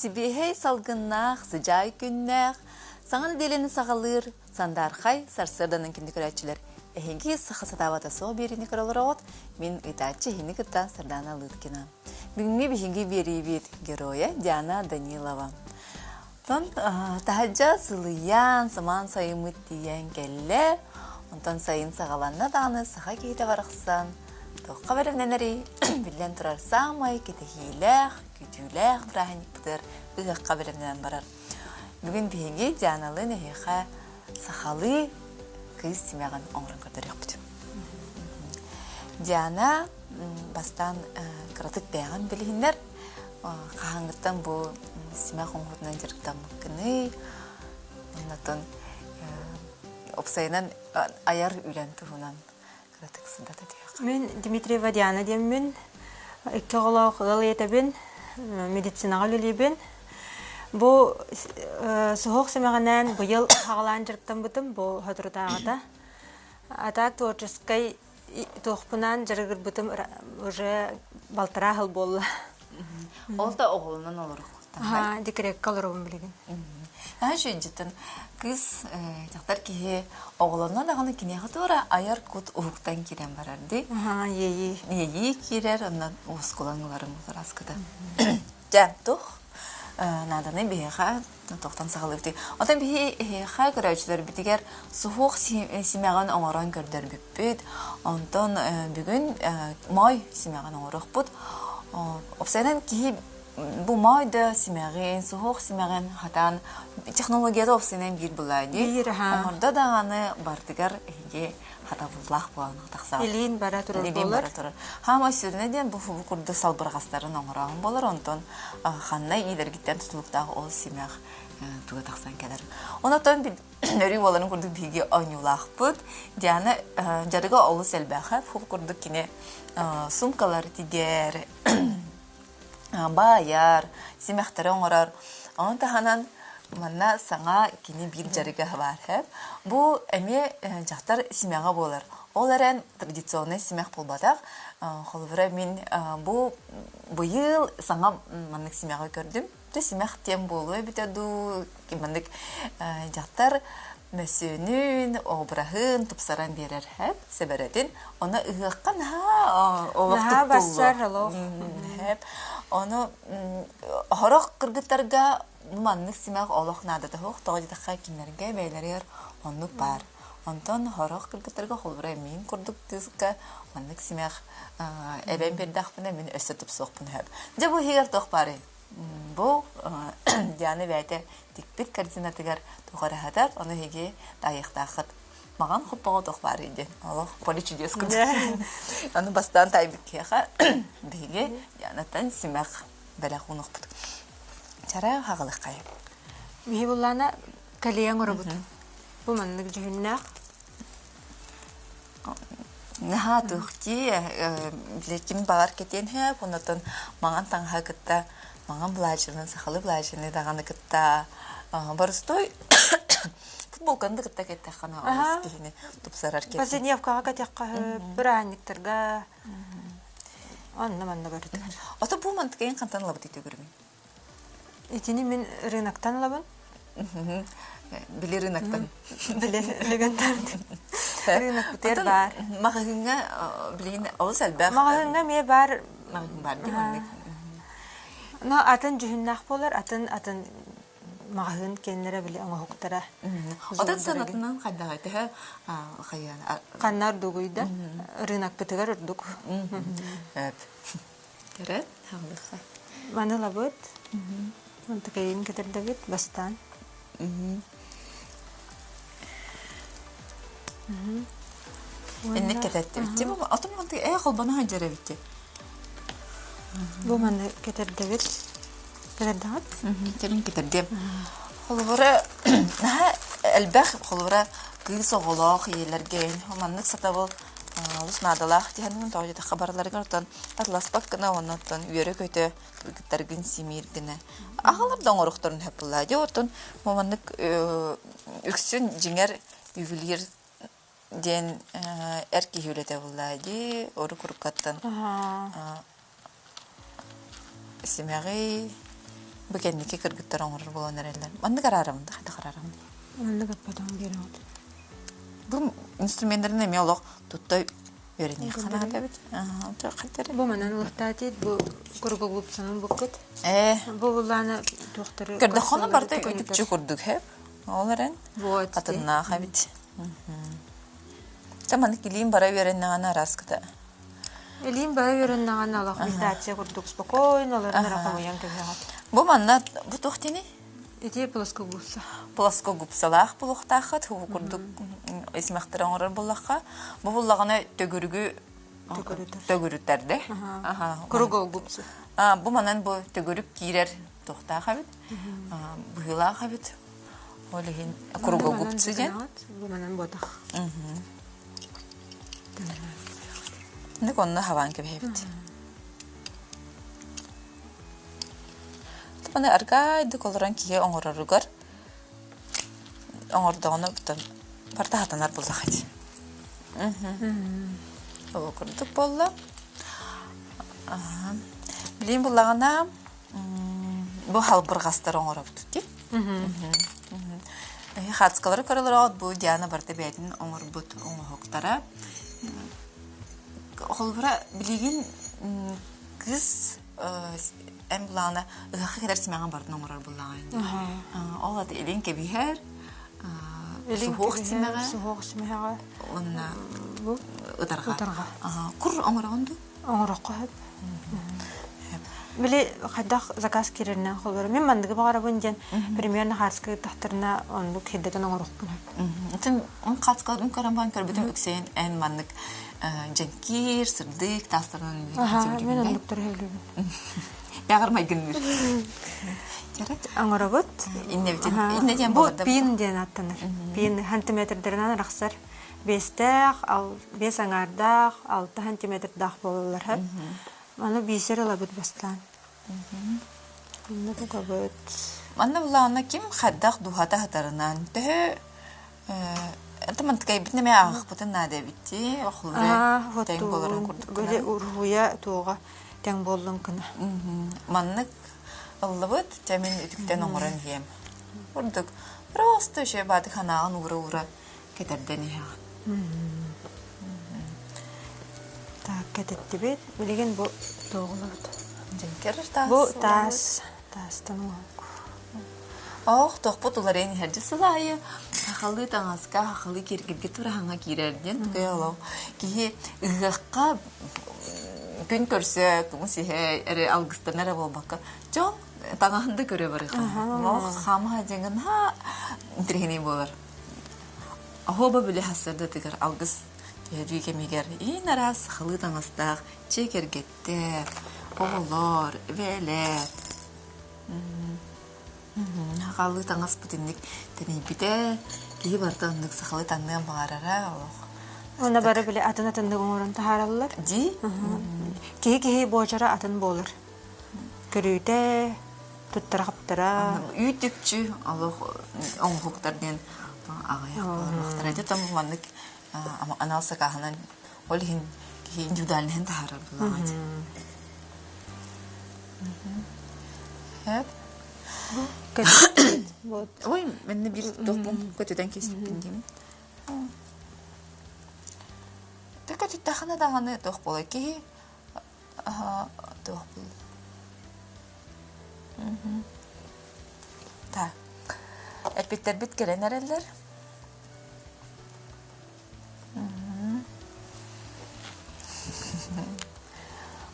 Сибиэһэй салгыннаах, сыдьаай күннээх, саҥа нэдиэлэни саҕалыыр сандаархай сарсыарданан кимди көрөөччүлэр эһиги саха сатаабата суох биэриини көрө олороҕут. Мин ыытааччы эһини кытта Сардаана Лыткина. Бүгүҥҥү биһиги биэриибит геройа Диана Данилова. Онтон таһырдьа сылыйан, самаан сайыммыт тиийэн кэллэ. Онтон сайын саҕаланна даҕаны саха киһитэ барахсан туохха бэлэмнэнэрий? Биллэн турар, саамай кэтэһиилээх, күүтүүлээх бырааһынньыкпытыгар ыһыахха бэлэмнэнэн барар. Бүгүн биһиги Дианалыын эһиэхэ сахалыы кыыс симэҕин оҥорон көрдөрүөхпүт. Диана бастаан кыратык бэйэҕин билиһиннэр. Хаһааҥҥыттан бу симэх оҥоһуутунан дьарыктаммыккыный? Оннотон уопсайынан айар үлэн туһунан кыратык сырдата түһүөххэ. Мин Дмитриева Диана диэммин, икки оҕолоох ыал ийэтэбин, медицинаҕа үлэлиибин. Бу суһуох симэҕинэн быйыл хаҕалаан дьарыктаммытым бу соторутааҕыта. А так творческай туохпунан дьарыгырбытым уже балтараа сыл буолла. Ол да оҕолонон олороххуттан. Декрекка олоробун билигин. Наһаа үчүгэйдиттэн кыыс дьахтар киһи оҕолонно даҕаны киниэхэ туора айар кут уһуктан киирэн барар дии. Иэйии. Иэйии киирэр, онон уоскулаҥ ыларым буолар аскыта. Дьэ, туох нааданы биһиэхэ туохтан саҕалыыбытый? Оттон биһи эһиэхэ көрөөччүлэрбитигэр суһуох симэҕин оҥорон көрдөрбүппүт. Онтон бүгүн моой симэҕин оҥоруохпут. Уопсайынан киһи бу моой да симэҕин, суһуох симэҕин хатаан технологията уопсайынан биир былаа дии. Биир, аһаа. Оҥордо даҕаны барытыгар эһиги хатабыллаах буолан тахсаҕыт. Илиин бара турар Илиин буолар. бара турар. Хаама сүрүнэ диэн бу бу курдук салбырҕастарын оҥороон буолар, онтон ханна иилэргиттэн тутулуктаах ол симэх туга тахсан кэлэр. Онотон өрүү буоларын курдук биһиги оонньуулаахпыт. Диана дьарыга олус элбэхэ. Бу курдук кини сумкалар тигэр, баайар, симэхтэри оҥорор. Ону таһынан манна саҥа кини биир дьарыга баар һэ. Бу эмиэ дьахтар симэҕэ буолар. Ол эрэн традиционнай симэх буолбатах. Холобура мин бу быйыл саҥа маннык симэҕи көрдүм. Дьэ симэх диэн буолуо эбитэ дуу, маннык дьахтар мөссүөнүн, обраһын тупсаран биэрэр һэп, сэбэрэтин. Ону ыһыахха наһаа олох Наһаа туттуллуо. барсар олох. Һэп. Ону сорох кыргыттарга маннык симэх олох наадата суох, тоҕо диэтэххэ кинилэргэ бэйэлэригэр оннук баар. Онтон сорох кыргыттарга холобура миин курдук кыыска маннык симэх эбэн биэрдэхпинэ мин өссө тупсуохпун сөп. Дьэ бу иһигэр туох баарый? Бу Диана бэйэтэ тикпит корзинатыгар туох эрэ сытар, ону эһиги таайыахтааххыт. Маҕан хоппоҕо туох баарый диэн олох поле чудес курдук. Ону бастаан таайбыт киһиэхэ биһиги Дианаттан симэх бэлэх уунуохпут. Чара хаҕылыххай. Биһи буллаана кэлиэҥ оробут. Бу маннык дьүһүннээх. Наһаа туохтии били ким баҕар кэтиэн сөп, оннотон маҥан таҥаһа кытта маҥан былаачыйаны, сахалыы былаачыйаны даҕаны кытта боростуой футболканы да кытта кэттэххинэ олус киһини тупсарар кэтии. Повседневкаҕа кэтиэххэ сөп, бырааһынньыктарга онно манна барытыгар. Ото бу мантыкайын хантан ылабыт үтүгүрүмүн? Итини мин рыноктан ылабын. Били рыноктан. Били рыноктан. Рынок бутер баар. Маҕаһыыҥҥа билигин олус элбэх. Маҕаһыыҥҥа эмиэ баар. Маҕаһыын баар дии маннык. Но атын дьүһүннээх буолар, атын атын маҕаһыын киэннэрэ били оҥоһуктара. Отут санатынан хайдаҕай төһө хайыан Ханна ордугуй да рынокпытыгар ордук. Көрөн, хаалыха. Маны ылабыт. Онтукайын кэтэрдэбит бастаан. Инник кэтэттибит. Тим отун манты ээ холбоно сылдьар эбит. Бу маны кэтэрдэбит. Кэтэрдэҕит? Кэлин кэтэрдиэм. Холобура, наһаа элбэх холобура кыыс оҕолоох ийэлэргэ маннык сатабыл олус наадалаах диэн тоҕо диэтэххэ барыларыгар оттон атласпат гына уонна оттон үөрэ-көтө кыргыттаргын симиир гына аҕалар да оҥоруохтарын сөп буоллаа дии оттон маннык үксүн дьиҥэр ювелир диэн эр киһи үлэтэ буоллаа дии орук-уруккаттан симэҕи. Бу кэнники кыргыттар оҥорор буолан эрэллэр. Маннык араарабын да, хайдах араарабын? Маннык аппатаҕын биэрэҕит. Бу инструменнарын эмиэ олох тутта үөрэниэххэ наада эбит. Бу манан ылыктаатит, бу кургугупсанан буккут. Ээ. Бу буллаана туохтары Көрдөххөнө барыта үтүкчү курдук хэп. Ол эрэн атыннаах эбит. Та маннык илиим бара үөрэннэҕинэ араскыта. Илиим бара үөрэннэҕинэ олох медитация курдук спокойно олорон эрэ хомуйан кэбиһэҕит. Бу манна бу туох диэний? Ити плоскогубца. Плоскогубцалаах булуохтааххыт, бу курдук исмэхтэр оҥорор буллахха. Бу буллаҕына төгүрүгү төгүрүтэрдэ. Кругогубцы. Бу манан бу төгүрүк киирэр туохтаах эбит, быһыылаах эбит. Ол иһин кругогубцы диэн. Бу манан буотах. Ник онно хабаан кэбиһэбит. Маны аргаайдык олорон киһи оҥороругар оҥордоҕуна бутан барыта хатанар буоллах ити. Ол курдук буолла. Билигин буллаҕына бу халбырҕастар оҥоробут дии. Хацкалары көрөлөрөөт бу Диана барыта бэйэтин оҥорбут оҥоһуктара. Холобура билигин кыыс эн булаҕына ыһыахха кэлэр симэҕин барытын оҥорор буллаҕа Ол аты илин кэбиһэр, суһуох симэҕэ, суһуох симэҕэ уонна ытарҕа. Кур оҥороҕун дуу? Оҥороххо сөп. Били хайдах заказ киирэринэн холборо. Мин манныгы баҕарабын диэн примерно хааска ыттахтарына оннук хирдэтэн оҥорохпун сөп. Атын хааскаларын көрөн баран көрбүтүм үксэйин эн маннык дьэҥкиир, сырдык таастарынан Мин оннуктары сөбүлүүбүн. Бэҕэр майгынныыр. Оҥоробут. Иннэбитин. Иннэ диэн Бу пин диэн аттанар. Пин сантиметрдарынан арахсар. Биэстээх, биэс аҥаардаах, 6 сантиметрдаах буолаллар. Аны биисэр ылабыт бастаан. Иннэ тугабыт. Манна булаана ким хайдах дууһата хатарынан төһө это мантыкайбытын эмэ аахпытын наада эбитти охлура тэҥ буоларын курдук Били уруһуйа туоҕа тэҥ буоллун гына. Маннык ыллыбыт, дьэ мин үтүктэн оҥорон иһиэм. Курдук просто еще бааты ханааҕын уура-уура кэтэрдэн иһэҕин. Так, кэтэттибит. Билигин бу туоҕулабыт. Дьэҥкэр таас. Бу таас. Таастан оҥоһук. Оох, тохпут уларыйан иһэр дьэ сыл аайы сахалыы таҥаска, сахалыы киэргэлгэ тураһаҥҥа киирэр диэн тукай олох киһи ыһыахха күн көрсө, кымыс иһэ эрэ алгыстана эрэ буолбакка, дьон таҥаһын да көрө барыха. Ох, хаамаһа дьэҥин ха интириэһинэй буолар. Оһуоба били сарсыардатыгар алгыс түһэрии кэмигэр иин араас сахалыы таҥастаах дьиэ кэргэттэр, оҕолор, эбээлэр Сахалыы таҥаспыт инник тэнийбитэ, киһи барыта оннук сахалыы таҥныан баҕарара олох. Уонна бары били атын атыннык оҥорон таһаараллар. Дии? Киһи-киһи буочара атын буолар. Көрүүтэ, туттара-хаптара. Үүт-үкчү олох оҥоһуктар диэн аҕыйах буолар. Ити там маннык анал сакааһынан ол иһин киһи индивидуальныһын таһаарар буоллаҕа дии. Хэп. Ой, менне бир тохпун көтүтэн киспиппин диим. Тэ көтүттэххинэ даҕаны туох буолай киһи туох Так. Эппиттэрбит кэлэн эрэллэр.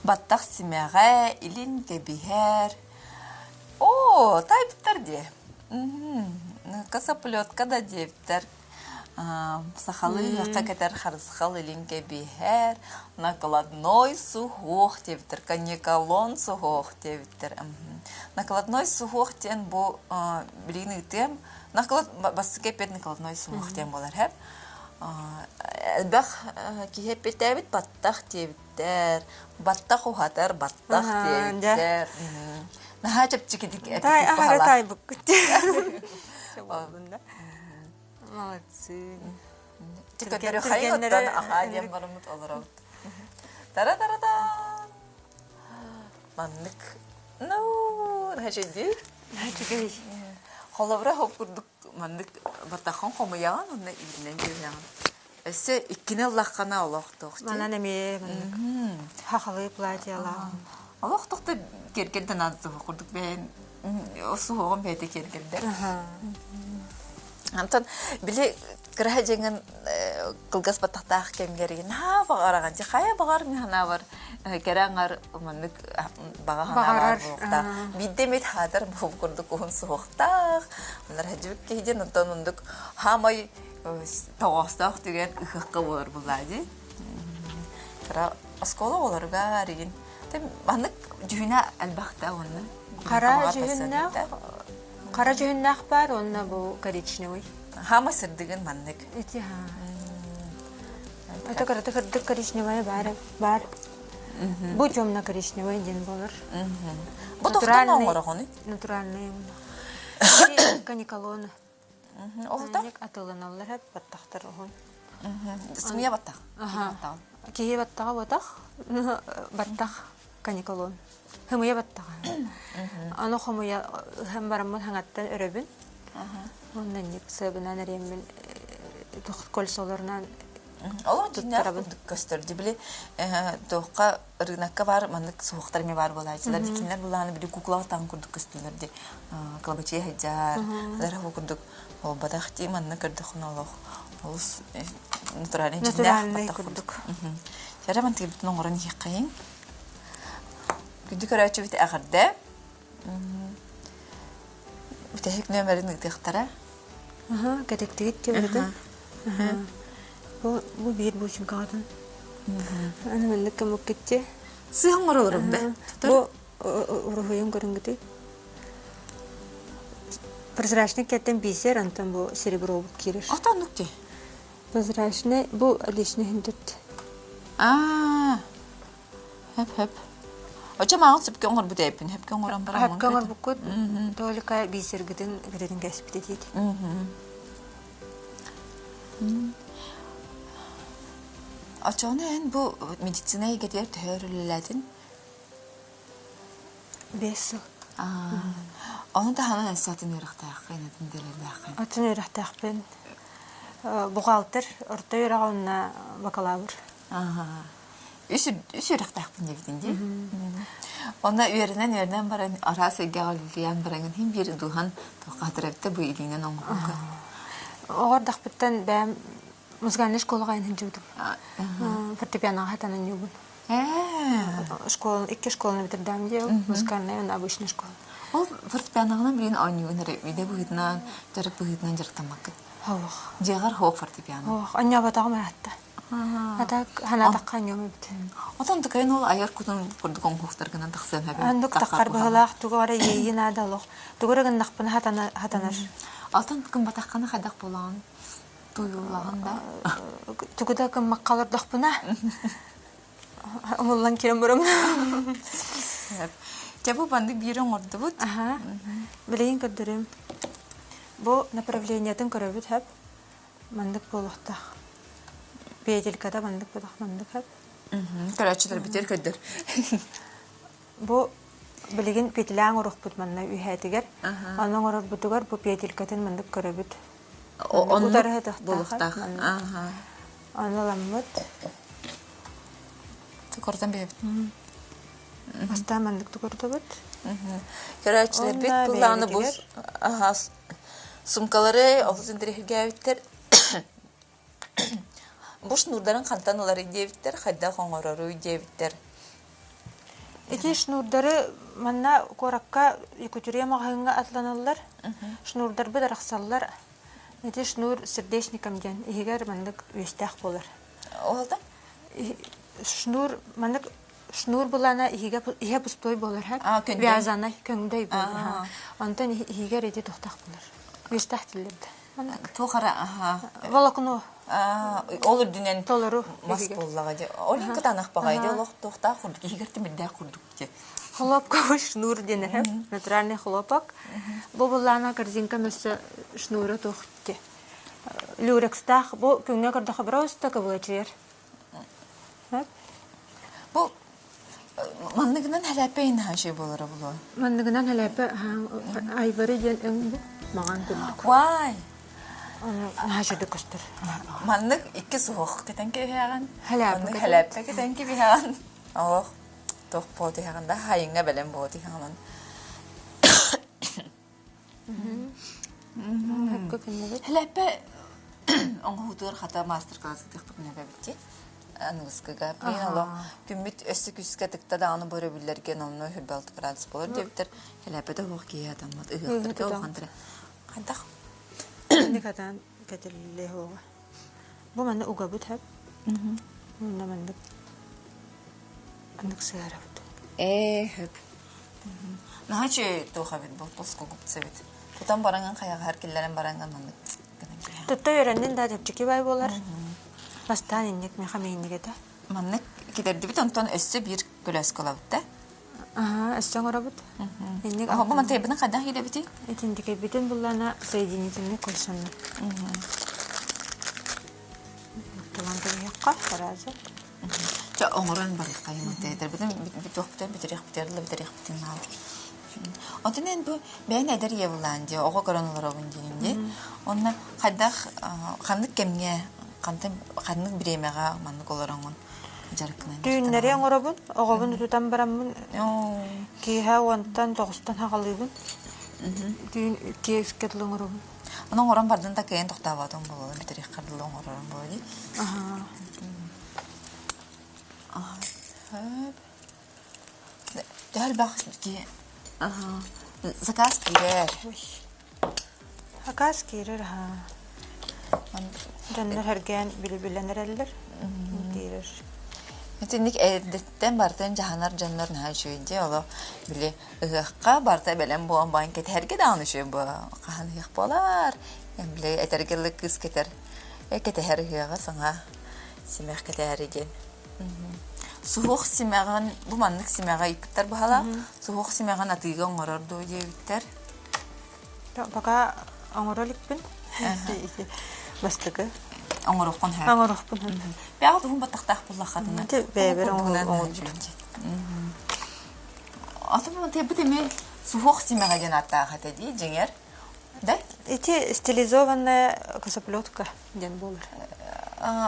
Баттах симэҕэ, илин кэбиһэр. Оо, таайбыттар дии. Косоплетка да диэбиттэр. Сахалыы ыһыахха кэтэр харысхал илин кэбиһэр, накладной суһуох диэбиттэр, каниколон суһуох диэбиттэр. Накладной суһуох диэн бу билигин ыытыам, наклад бастакы эппиэт накладной суһуох диэн буолар һэ. Элбэх киһи эппиэттээбит баттах диэбиттэр, баттах уһатар, баттах диэбиттэр. Наһаа чэпчэкитик Тай аһара таайбыккыт. Молодцы. Түргэннэри хайыттан аһаа диэн барыммыт олоробут. Тара-тара-таан. Маннык. Ну. Оо, наһаа Үчүгэй. Холобура, хоп курдук маннык баттаххын хомуйаҕын уонна иитинэн биэрэҕин. Өссө иккини ыллаххына олохтоох. Манан эмиэ маннык хахалыы платьялаах. Олохтох да киэргэнтэн аадыһы курдук бэйэн суһуоҕун бэйэтэ киэргэрдэр. Антон били кыраһа дьэҥин кылгас баттахтаах кэмҥэр наһаа баҕараҕын дьэ хайа баҕар мин санаабар кэрэ аҥар маннык баҕа санаабар буолуохтаах биирдэ эмит хаатар бу курдук уһун суһуохтаах манар хадьыбыт киһи диэн онтон оннук хаамай тоҕоостоох түгэн ыһыахха буолар буллаа дии кыра оскуола оҕолоругар игин маннык дьүһүнэ элбэхтэ уонна Хара дьүһүннээх Хара дьүһүннээх баар уонна бу коричневый. Хаама сырдыгын маннык. Ити ха. Это кырата кырдык коричневая баар баар. Бу темно-коричневый диэн буолар. Бу тохтон оҥороҕуну? Натуральный. Каниколоны. Ол да? Атыланаллар хеп баттахтар уһун. Сымыйа баттах. Киһи баттаҕа батах, баттах каниколон. Хымыйа баттаҕа. Аны хомуйа ыһан бараммын хаҥаттан өрөбүн. Онно инник сыабынан эриэммин кольцолорунан Олох дьиҥнээх курдук көстөр. Били туохха рынокка бар маннык суһуохтар эмиэ баар буолааччылар. Кинилэр булааны били куклаҕа таҥ курдук көстөллөр ди. Кылабачыйа сылдьар. Лара курдук буолбатах дии манна көрдөххүнэ олох олус натуральный дьиҥнээх баттах курдук. Чара мантыгыбытын оҥорон иһиэххэйиҥ. Күндү көрөөччүбүт эҕэрдэ. Бүтэһик нүөмэрин ыытыахтара. Аха, кэтиктигит диэбитин. Бу бу биир буучуҥкаҕытын. Аны маннык кэмуккитти. Сыһ оҥоролорум бэ. Бу уруһуйун көрүҥгүтүй. Прозрачный кэттэн бисер, онтон бу серебро киирэр. Отоннук ти. Прозрачный бу личный хинтүт. Аа. Хөп-хөп. Оччо мааҕын сөпкө оҥорбут эбиппин. Хөпкө оҥорон баран Хөпкө оҥорбуккут только бисергытын кытытын кэспит этиит. Оччоҕуна эн бу медицина эйгэтигэр төһө өр үлэлээтин? 5 сыл. Ону таһынан өссө атын үөрэхтээххин, атын идэлэрдээххин? Атын үөрэхтээхпин. Бухгалтер, орто үөрэҕэ уонна бакалавр. Үс үс үөрэхтээхпин диэбитин дии. Онно үөрэнэн-үөрэнэн баран араас эйгэҕэ үлэлээн бараҥын иһин биир дууһан туохха эбитэ бу илиинэн оҥоһукка. Оҕо эрдэхпиттэн бэйэм музыкальнай школаҕа сылдьыбытым. Фортепианоҕа хатанан ньуубун. Школа, икки школаны бүтэрдэм дии, музыкальная уонна обычная школа. Ол фортепианоҕынан билин оонньуугун эрэ идэ быһыытынан, дьарык быһыытынан дьарыктаммаккын. Суох. Дьиэҕэр суох фортепиано. Суох, оонньооботоҕум ыраатта. А так ханаатахха оонньуом эбит. Отон такайын ол айар кутун курдук оҥоһуктаргынан тахсыан эбит. Оннук таххар быһылаах тугу эрэ иэйии наада олох. Тугу эрэ гыннахпына хатанар. Алтан кымбатаххына хайдах буолаҕын? Туйуллаҕын да? Тугу да гыммакка олордохпуна умуллан киирэн барам. Дьэ бу маннык биири оҥордубут. Аха. Билигин көрдөрүм. Бу направлениетын көрөбүт хөп. Маннык буолуохтаах. Петельката маннык буолуох маннык хөп. Көрөөччүлэр бүтэр көрдөр. Бу билигин петля оҥоруохпут манна үһээтигэр. Аны оҥорорбутугар бу петелькатын маннык көрөбүт. Оннук буолуохтаах. Аны ыламмыт. Тукурдан бэйэбит. Бастаан маннык тукурдубут. Көрөөччүлэрбит буллаҕына бу Сумкалары олус интэриэһиргээбиттэр. Бу шнурдарын хантан ыларый диэбиттэр, хайдах оҥороруй диэбиттэр. Ити шнурдары манна куоракка Якутия маҕаһыыҥҥа атланаллар. Шнурдарбыт арахсаллар. Ити шнур сердечником диэн иһигэр маннык үөстээх буолар. Ол да? Шнур маннык Шнур булана иһигэ иһэ пустой буолар һэ. Вязанай көҥдөй буолар. Онтон иһигэр ити тохтох буолар. Үөстэх тиллэрдэ. Туох ара аха. Волокно. Ол үрдүнэн толору мас буоллаҕа дии. Ол иһин кытаанах баҕайы дии олох туохтаах курдук иһигэр тимирдээх курдук дии. Хлопковый шнур диэн эһэ. Натуральный хлопок. Бу буллаана корзинка өссө шнура туох дии. Люрекстаах бу күҥҥэ көрдөхө просто кыбыачыйар. Бу. Манныгынан хэлээппэ инаһа үчүгэй буолара буолуо. Манныгынан хэлээппэ айвори диэн өҥ бу маҥан курдук. Вай! Наһаа үчүгэй көстөр. Маннык икки суһуох кэтэн кэбиһэҕин. Хэлээппэ Маннык хэлээппэ кэтэн кэбиһэҕин. Оох, туох буо тиһэҕин да хайыҥҥа бэлэм буо тиһэҕин. Хэлээппэ оҥоһуутугар хата маастар-класс ыытыахпытын эбэбит аныгыскыга. Билигин олох күммүт өссө күүскэ тыкта даҕаны бу өрөбүллэргэ номнуо 26 градус буолар диэбиттэр. Хэлээппэтэ суох киһи атаммат ыһыахтарга улахан Хайдах? Инник атаан кэтиллиэ суоҕа. Бу манна угабыт хэп. Уонна маннык маннык сыһарабыт. Ээ, хөп. Наһаа үчүгэй туох эбит бу плоскогубцы эбит. Тутан бараҥҥын хайаҕаһар киллэрэн бараҥҥын маннык гынан кэбиһэҕин. Тутта үөрэннин да чэпчэки бай буолар. Бастаан инник миэхэ мэйинник этэ. Маннык китэрдибит онтон өссө биир көлөөскө ылабыт да. Аһаа, өссө оҥоробут. Инник Бу мантайбытын хайдах иилэбитий? Итинтикэйбитин буллана соединительный кольцаны. Туган кэбиһиэххэ сразу. Чэ, оҥорон барыаххайым мантайдарбытын бүтүөхпүтүн бүтэриэхпитигэр дылы бүтэриэхпитин наада. Онтон эн бу бэйэн эдэр ийэ булаан дии, оҕо көрөн олоробун диигин дии. Онно хайдах ханнык кэмҥэ, хантан ханнык бириэмэҕэ маннык олороҥҥун дьарыккынан Түүннэри оҥоробун, оҕобун утутан бараммын киэһэ уонтан тоҕустан хаҕалыыбын. Түүн икки дылы оҥоробун. Ону оҥорон бардын да кыайан тохтооботуҥ буолуо, бүтэриэххэ дылы оҥорорум буолуо дии. Төһө элбэх киһи заказ киирэр. Заказ киирэр аһаа. Дьоннор эргээн били-билэн эрэллэр. Киирэр. Итинник эрдэттэн барытын дьаһанар дьоннор наһаа үчүгэй дии. Олох били ыһыахха барыта бэлэм буолан баан кэтэһэргэ даҕаны үчүгэй буолар. Хаһан ыһыах буолар? Били этэргэ дылы кыыс кэтэр кэтэһэр ыһыаҕа саҥа симэх кэтээри диэн. Суһуох симэҕин бу маннык симэҕи ыйпыттар баһалаах. Суһуох симэҕин атыыга оҥорор дуо диэбиттэр. Пока оҥоро иликпин. Бастакы. Оҥоруоххун сөп. Оҥоруохпун сөп. Бэйэҕит уһун баттахтаах буоллаххытына. Бэйэбэр оҥорбут. Атын бу эмиэ суһуох симэҕэ диэн ааттаах этэ дии дьиҥэр. Да? Ити стилизованная косоплетка диэн буолар.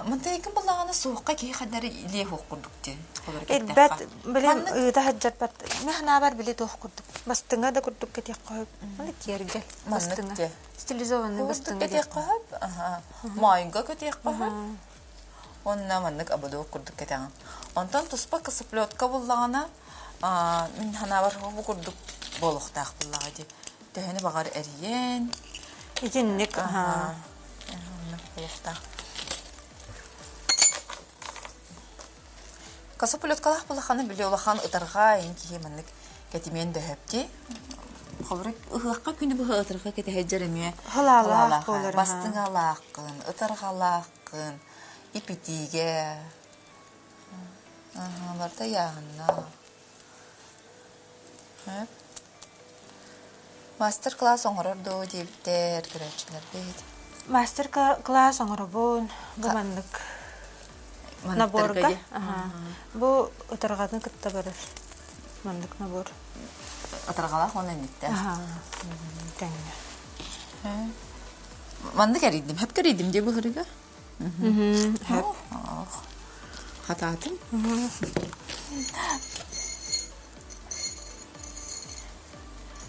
Мантайгын буллаҕына суохха киһи хадары илиэ суох курдук диэн. Ирбэт билим ыыта сылдьарбат мин санаабар били туох курдук бастыҥа да курдук кэтиэххэ сөп. Маны киэргэл бастыҥа. Стилизованный бастыҥа кэтиэххэ сөп. Моойго кэтиэххэ сөп. Уонна маннык ободок курдук кэтэҕин. Онтон туспа косоплетка буллаҕына мин санаабар бу курдук буолуохтаах буллаҕа дии. Төһөнү баҕар эрийэн. Итинник аһаа. Оннук буолуохтаах. Косоплеткалаах булаханы били улахан ытарҕа ин киһи маннык кэтимиэн дөһөпти. Холобура ыһыахха күнү быһа ытарҕа кэтэһэдьэр эмиэ Халаалаах буолар. Бастыҥалааххын, ытарҕалааххын, ипитиигэ. Барыта ыйааһыннаах. Мастер-класс оҥорор дуо диэбиттэр көрөөччүлэрбит. Мастер-класс оҥоробун. Бу маннык наборга. Бу ытарҕаны кытта барар. Маннык набор. Ытарҕалаах уонна инниктээх. Тэҥҥэ. Маннык эрийдим. Хөп эрийдим дии быһырыга. Хатаатым.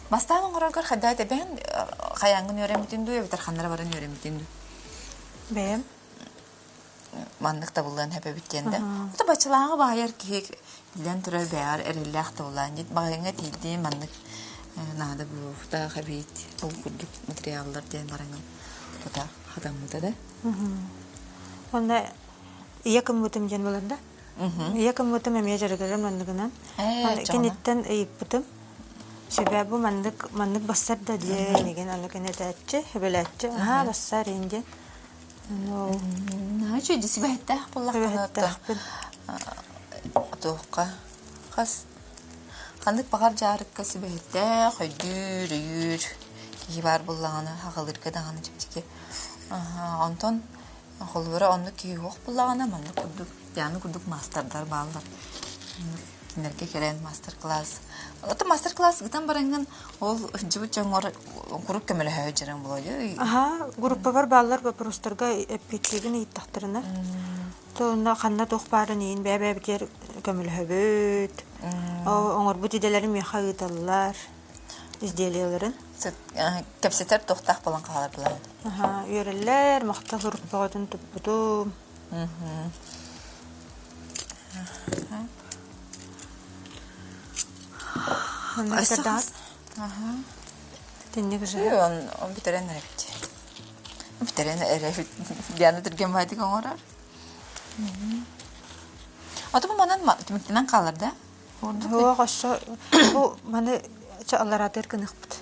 Бастаан оҥороргор хайдах этэбээн хайааҥҥын үөрэммитин дуу эбэтэр ханнара баран үөрэммитин дуу? Бэйэм. Маннык табыллыан сөп эбит диэн да. Ото бачылааҕы баайар киһи билэн турар бэйэҕэр эрэллээх табыллаан диит. Маҕаһыыҥҥа тиийдим маннык наада буолуохтаах эбит. Ол курдук материаллар диэн бараҥҥын тута хатаммыта да. Онно ийэ кыммытым диэн буолар да? Ийэ кыммытым эмиэ дьарыгырар манныгынан. Киниттэн ыйыппытым. Сүбэ бу маннык маннык бассар да диэн игин аны кэнэтээччи, сүбэлээччи. Аһаа бассар иин диэн. Наһаа үчүгэй сүбэһиттээх буоллаххына туохха хас ханнык баҕар дьаарыкка сүбэһиттээх, өйдүүр, өйүүр киһи баар буоллаҕына аҕалыырга даҕаны чэпчэки. Онтон холобура оннук киһи суох буоллаҕына маннык курдук Диана курдук маастардар бааллар. Кинилэргэ кэлэн мастер-класс. Ото мастер-класс гытан бараҥҥын ол дьыбыт дьоҥҥор куруук көмөлөһө дьаран буолуо. Аха, группабар бааллар вопростарга эппиэттиибин ыйыттахтарына. То онно ханна туох баарын иин бэйэ-бэйэбитигэр көмөлөһөбүт. Оҥорбут идэлэрин миэхэ ыыталлар изделиеларын. Кэпсэтэр туохтаах буолан хаалар былаан. Аха, үөрэллэр, махтал сурук бөҕөтүн туппутум. Итинник уже. Он бүтэрэн эрэбит. Бүтэрэн эрэбит. Диана түргэн баайдык оҥорор. Ото бу манан түмүктэнэн хаалар да? Суох, өссө бу маны аллараатыгар гыныахпыт.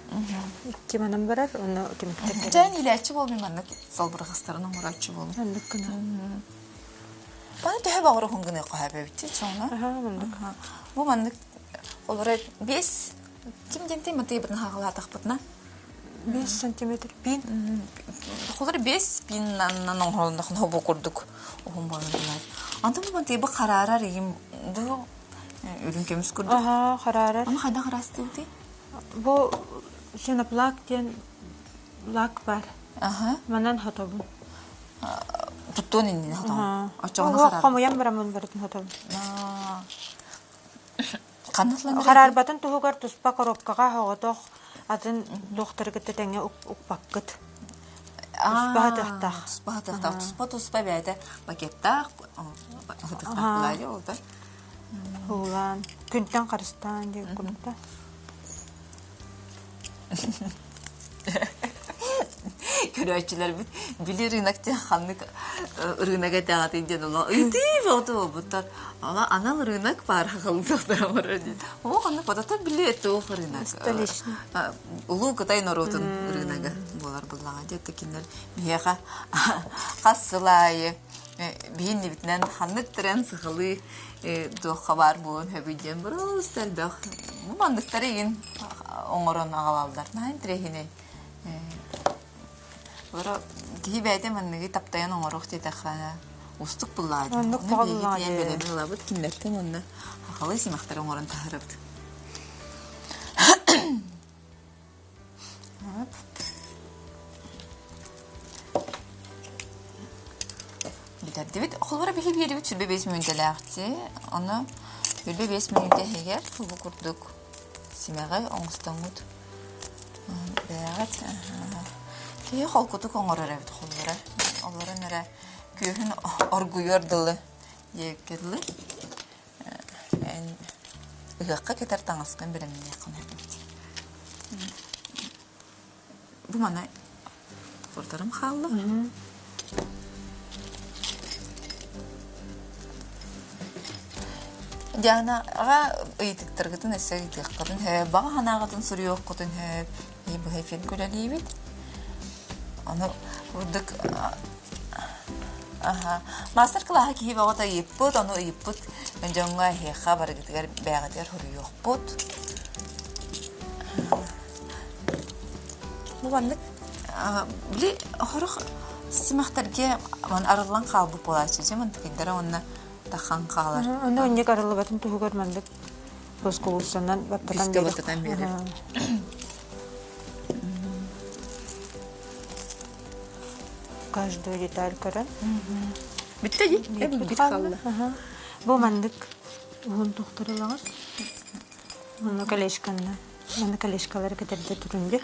Икки манан барар, онно түмүктэр. Дьэ, илээччи буолбун маннык салбырҕастарын оҥорооччу буолун. Маннык гына. Маны төһө баҕар уһун гыныахха сөп эбит чоҥно. Маннык. Бу маннык олоро биэс ким диэнтэй матыйбытын хаҕалаатахпытына 5 сантиметр пин. Холор 5 пиннанан оҥоһулуннахына бу курдук уһун буолан турар. Антон бу матыйбы хараарар иим ду үрүҥ көмүс курдук. Аха, хараарар. Аны хайдах хараастыыбытый? Бу сеноплак диэн лак бар. Аха. Манан хотобун. Туттуон иннинэ хотоҕун. Оччоҕуна хараарар. Хомуйан бараммын барытын хотобун. Ханна ылан Хараарбатын туһугар туспа коробкаҕа соҕотох атын туохтары кытта тэҥҥэ укпаккыт. Туспа хатыахтаах. Туспа хатыахтаах. Туспа туспа бэйэтэ пакеттаах хатыахтаах булаайа ол да. Уулаан, күнтэн харыстаан диэн курдук да. Көрөөччүлэрбит били рынок диэн ханнык рынок этэҕитий диэн ола ыйытыы бөҕөтө буолбуттар. Ала анал рынок баар хахалытыахтара барар диэн. Оо ханнык бодото били туох рынок. Столичный. Улуу Кытай норуотун рынога буолар буллаҕа диэт кинилэр биһиэхэ хас сыл аайы биһиннибитинэн ханнык тренд сахалыы туохха баар буолуон сөбүй диэн просто элбэх манныктары игин оҥорон аҕалаллар наһаа интэриэһинэй Олоро киһи бэйэтэ манныгы таптайан оҥоруох диэтэххэ уустук буллаҕа дии. Оннук Ону тоҕо биһиги буллаҕа тиийэн дии. бэлэми ылабыт кинилэртэн уонна сахалыы симэхтэри оҥорон таһаарабыт. Бүтэрдибит. Холобура биһи биэрибит 25 мүнүүтэлээхти. Ону 25 мүнүүтэ иһигэр бу курдук симэҕи оҥостоҥҥут бэйэҕит киһи холкутук оҥорор эбит холобура. Олорон эрэ күөһүн оргуйуор дылы диэбиккэ дылы эн ыһыахха кэтэр таҥаскын бэлэмниэххин эбит. Бу маны курдарым хаалла. Дианаҕа ыйытыктаргытын өссө ыйытыаххытын сөп, баҕа санааҕытын суруйуоххутун сөп. И быһа эфир үлэлиибит. Ону курдук аха мастер-кылааһы киһи бөҕөтө ыйыппыт, ону ыйыппыт дьоҥҥо эһиэхэ барыгытыгар бэйэҕитигэр суруйуохпут. Бу маннык били сорох симэхтэргэ арыллан хаалбыт буолааччы дьэ мантыкыйдара уонна тахан хаалар. Онно инник арыллыбатын туһугар маннык плоскогубцанан баттатан Күүскэ баттатан биэрэр. Каждую деталь көрөн. Бүттэ дии. Бүт хаалла. Бу маннык уһун тохторулаҕыт. Манна колечканна. Манна колечкалары кэтэрдэ турун дии.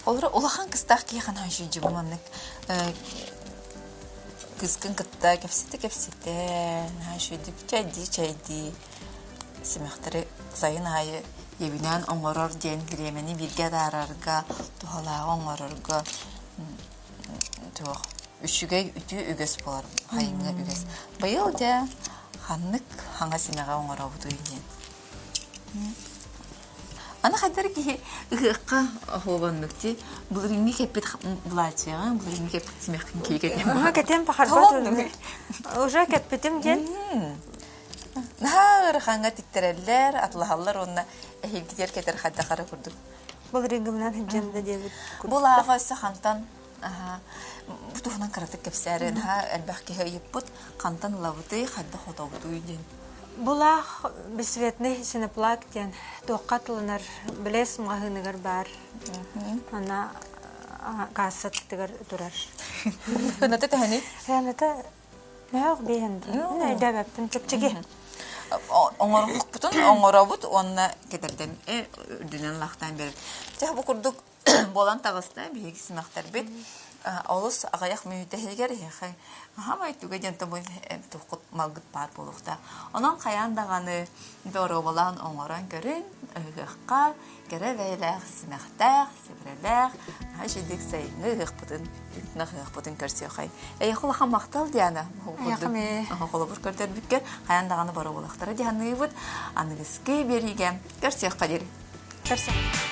Олору улахан кыстаах киһи ханаан үчүгэй бу маннык кыыскын кытта кэпсэтэ-кэпсэтэ наһаа үчүгэйдик чэйдии-чэйдии симэхтэри сайын аайы ийэбинээн оҥорор диэн бириэмэни бииргэ атаарарга туһалааҕы оҥорорго туох үчүгэй үтүө үгэс буолар хайыҥҥа үгэс быйыл дьэ ханнык хаҥа симэҕи оҥоробутуй диэн Аны хайдах киһи ыһыахха оһуобаннык дии былырыыҥҥы кэппит былаачыйаҕын, былырыыҥҥы кэппит симэххин киһи кэтиэн Аха кэтиэн баҕарбат Уже кэппитим диэн. Наһаа ыарахаҥҥа тиктэрэллэр, атылаһаллар уонна эһигитигэр кэтэр хайдах эрэ курдук. Былырыыҥҥыбынан сылдьан да диэбит Бу лааҕа өссө хантан? Бу туһунан кыратык кэпсээрин, ха элбэх киһи ыйыппыт, хантан ылабытый, хайдах хотобутуй диэн. Булаах бесцветный синоплак диэн туохха тылынар Блес маҕаһыыныгар баар. Ана каассатыгар турар. Сыаната төһөнүй? Сыаната мөөх биэһэн өйдөөбөппүн чэпчэки. Оҥорбуппутун оҥоробут уонна кэтэрдэн үрдүнэн лахтаан биэрэбит. Дьэ бу курдук буолан таҕыста биһиги симэхтэрбит олус аҕыйах мүнүүтэ иһигэр эһиэхэ хаамай түгэ диэн тобу туххут малгыт баар буолуохтаах. Онон хайаан даҕаны доруобалаан оҥорон көрүн, ыһыахха кэрэ бэйэлээх, симэхтээх, сибирэлээх, наһаа үчүгдүк сайыҥҥы ыһыахпытын, ыһыахпытын көрсүөхэй. Эйиэхэ улахан махтал, Диана. Холобур көрдөрбүккэр хайаан даҕаны боруобалахтара диһаныыбыт. Аныгыскы биэриигэ көрсүөххэ диэри. Көрсүөххэ.